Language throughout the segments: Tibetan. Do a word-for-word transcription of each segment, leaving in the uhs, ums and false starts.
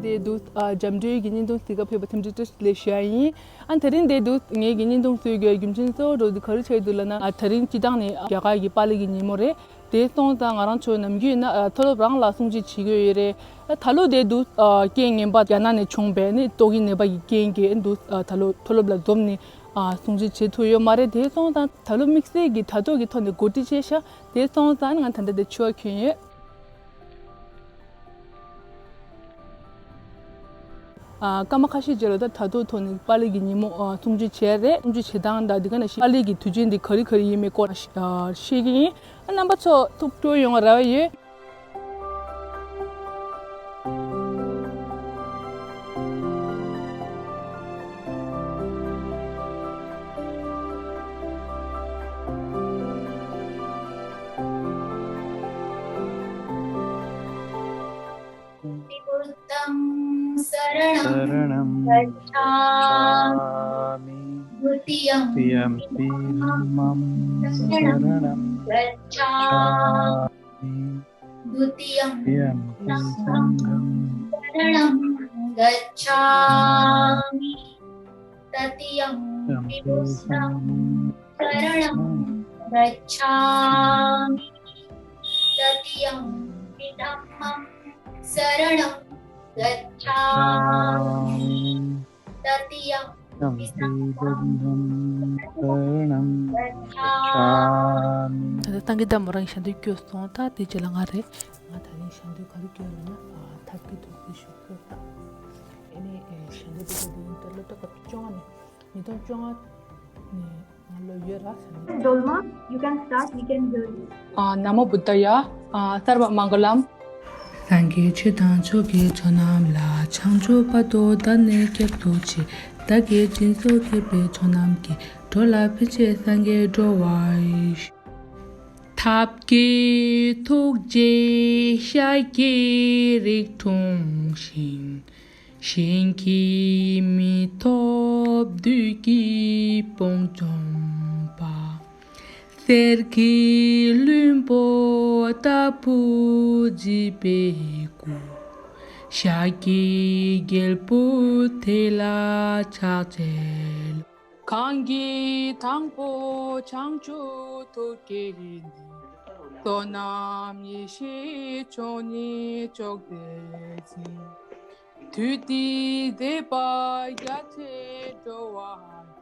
དེ་དུས་ཨ་འཇམ་སྒྲོལ་གྱི་བརྙན་ཐུང་གཟིགས་སྐབས་ཕེབས་པ་ཐམས་ཅད་བཀྲ་ཤིས་བདེ་ལེགས་ཞུ་ཡ་ཡིན། ཨ་དེ་རིང་དེ་དུས་ངེད་ཀྱི་བརྙན་ཐུང་གཟིགས་རྒྱུའི་རྒྱུ་མཚན་གཙོ་བོ་འགྲོ་དུས་ག་རེ་ཆགས་ཡོད་འདུག་ལབ་ན། ཨ་དེ་རིང་སྤྱི་བཏང་ནས་རྒྱ་གར་གྱི་པཱ་ལི་གི་ཉིན་མོ་རེད། དེ་སོང་ཙང་ང་རང་ཚོ་ནམ་རྒྱུན་ན་ཨ་མཐོ་སློབ་རང་ལ་སྲུང་བརྩི་བྱེད་ཀྱི་ཡོད་རེད། ཨ་ད་ལོ་དེ་དུས་ཨ་རྐྱེན་ངན་པ་རྒྱ་ནག་ནས་བྱུང་བའི་ནི་ཏོག་དབྱིབས་ནད་པ་གི་རྐྱེན་གྱིས་དུས་ཨ་ད་ལོ་མཐོ་སློབ་ལ་འཛོམས་ནས་ཨ་སྲུང་བརྩི་བྱེད་ཐུབ་ཡོད་མ་རེད། དེ་སོང་ཙང་ད་ལོ་དམིགས་བསལ་གྱི་དྲ་ཐོག་གི་ཐོག་ནས་གོ་སྒྲིག་བྱས་ཤག་དེ་སོང་ཙང་ང་ད་ལྟ་དེ་ཕྱི་པར་གྱོན་ཡོད། ཨ་སྐར་མ་ཁ་ཤས་རྗེས་ལ་ད་དྲ་ཐོག་ཐོག་ནས་པཱ་ལི་གི་ཉིན་མོ་ཨ་སྲུང་བརྩི་བྱས་རེད། སྲུང་བརྩི་བྱེད་སྟངས་དང་དེ་ག་ནང་བཞིན་པཱ་ལི་གི་དུས་ཆེན་འདི་ག་རེ་ག་རེ་ཡིན་མིན་སྐོར་ཨ་ཤེས་ཀྱི་ཡིན། ཨ་རྣམ་པ་ཚོ་ཐུགས་སྐྱོ་ཡོང་བ་རེ་བ་ཡོད། बुद्धं शरणं शरणं गच्छामि। गच्छामि। द्वितीयं द्वितीयं पि धम्मं धम्मं शरणं शरणं गच्छामि। गच्छामि। द्वितीयं द्वितीयं पि संघं संघं शरणं गच्छामि। तृतीयं पि बुद्धं शरणं गच्छामि। तृतीयं पि धम्मं शरणं गच्छामि। तृतीयं पि संघं शरणं गच्छामि। ད་ལྟ་ཏང་གི་ད་མོ་རང་ཞལ་འདོན་བསྐྱོན་སོང་། ད་དེ་རྗེས་ལ་ང་རེད། ང་ད་རིང་ཞལ་འདོན་ག་རེ་བསྐྱོན་ཡོད་ན། ཨ་ཐབས་ཀྱི་ཐུགས་རྗེ་ཞུ་སྐྱོར་དང་། ཨེ་ནས་ཞལ་འདོན་དེ་ག་དེ་ཡིན་ད་ལོ་ད་སྐབས་བཅོ་ལྔ་ནས། ཉིས་སྟོང་བཅོ་ལྔ་ནས་ང་ལོ་ཡོད་ར་ཟེར་ནས། Dolma, you can start, we can hear you. ཨ་ན་མོ་བུདྡྷ་ཡ། ཨ་སརྦ་མངྒ་ལམ། སངས་རྒྱས་ཆོས་དང་ཆོས་ཀྱི་མཆོག་རྣམས་ལ། བྱང་ཆུབ་བར་དུ་བདག་ནི་སྐྱབས་སུ་མཆི། བདག་གིས་སྦྱིན་སོགས་བགྱིས་པའི་མཆོག་རྣམས་ཀྱིས། འགྲོ་ལ་ཕན་ཕྱིར་སངས་རྒྱས་འགྲུབ་པར་ཤོག་ཐབས་མཁས་ཐུགས་རྗེས་ཤཱཀྱའི་རིགས་འཁྲུངས་ཤིང་། གཞན་གྱིས་མི་ཐོབ་བདུད་ཀྱི་དཔུང་འཇོམས་པ། གསེར་གྱི་ལྷུན་པོ་ལྟ་བུ་བརྗིད་པའི་སྐུ། ཤཱཀྱའི་རྒྱལ་པོ་དེ་ལ་ཕྱག་འཚལ་ལོ། གང་གིས་དང་པོ་བྱང་ཆུབ་ཐོབ་བགྱིས་ནས། བསོད་ནམས་ཡེ་ཤེས་མཆོག་ནི་བཅོ་བརྒྱད་ཀྱིས། བདུད་སྡེ་བཟླས་པ་རྒྱ་ཆེར་སྒྲོལ་བ་དང་།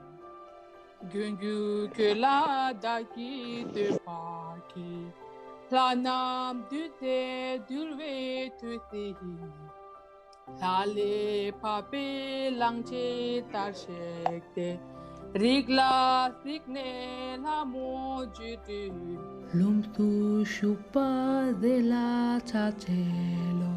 མགོན་གྱུར་ཀུན་ལ་བདག་གིས་བསྟོད་པར་བགྱི། ལྷ་རྣམས་བདུད་རྩིས་འདུལ་བའི་མཐུ་རྩལ་ནི། ལྷ་ལས་བབས་པའི་གླང་ཆེན་ལྟར་གཤེགས་ཏེ། རིགས་ལ་གཟིགས་ནས་ལྷ་མོ་བཅུ་སྤྲུལ། ལྷུམས་སུ་ཞུགས་པ་དེ་ལ་ཕྱག་འཚལ་ལོ།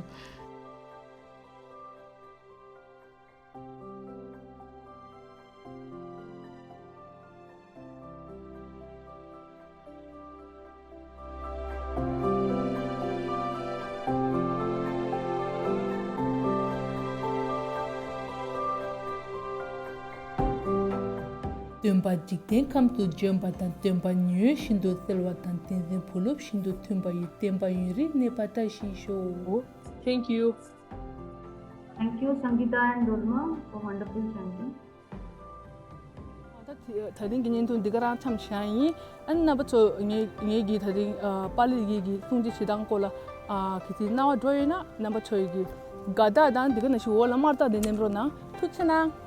སྟོན་པ་འཇིག་རྟེན་ཁམས་སུ་བྱོན་པ་དང་། སྟོན་པ་ཉི་འོད་བཞིན་དུ་གསལ་བ་དང་། ཏིང་འཛིན་བུ་སློབ་བཞིན་དུ་མཐུན་པ་ཡི། བསྟན་པ་ཡུན་རིང་གནས་པ་བཀྲ་ཤིས་ཤོག Thank you. Thank you, Sangeeta and Dolma, for wonderful chanting. ད་དེ་ད་རིང་གི་བརྙན་ཐུང་འདི་ག་རང་མཚམས་བཞག་ཡིན། ཨ་ནི་རྣམ་པ་ཚོ་ངེད་ངེད་ཀྱི་ད་རིང་ཨ་པཱ་ལི་ཡི་གི་སྲུང་བརྩི་བྱེད་སྟངས་སྐོར་ལ་ཨ་གལ་སྲིད་སྣང་བ་འགྲོ་ཡོད་ན། རྣམ་པ་ཚོ་ཡི་གི་དགའ་རྟགས་དང་འདི་ག་ནང་བཞིན་འོག་ལ་དམར་རྟགས་འདི་མནན་རོགས་གནང་། ཐུགས་རྗེ་གནང་།